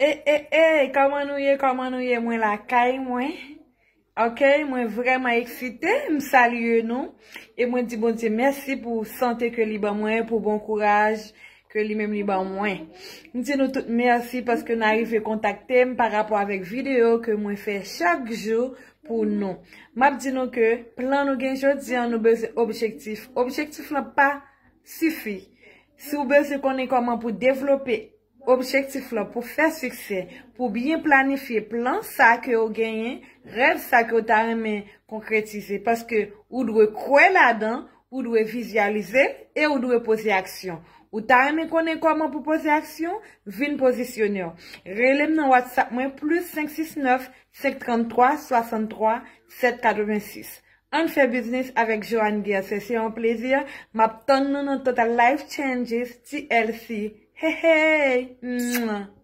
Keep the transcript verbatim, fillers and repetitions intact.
E, e, e, kòman nou ye? Kòman nou ye? Mwen lakay mwen. Ok, mwen vrèman eksite. M salye nou. E mwen di Bondye mèsi pou sante ke li ban mwen, pou bon kouraj ke li menm li ban mwen. M di nou tout mèsi paske nou arive kontakte m pa rapò avèk videyo ke mwen fè chak jou pou nou. M ap di nou ke plan nou gen jodi an, nou bezwen objektif. Objektif lan pa sifi. Si w bezwen konnen kòman pou devlope objektif lan, pou fè siksè, pou byen planifye plan sa ke w genyen, rèv sa ke w ta renmen konkretize, paske ou dwe kwè ladan, ou dwe vizyalize e ou dwe poze aksyon. Ou ta renmen konnen kòman pou poze aksyon? Vin pozisyone w. Rele m nan WhatsApp mwen, plis senk sis nèf, senk trant twa, swasann twa, sèt katrevensis. Ann fè biznis avèk Joanne Guercé, se yon plezi. M ap tann nou nan Total Life Changes, T L C. Hey, hey! Mwah!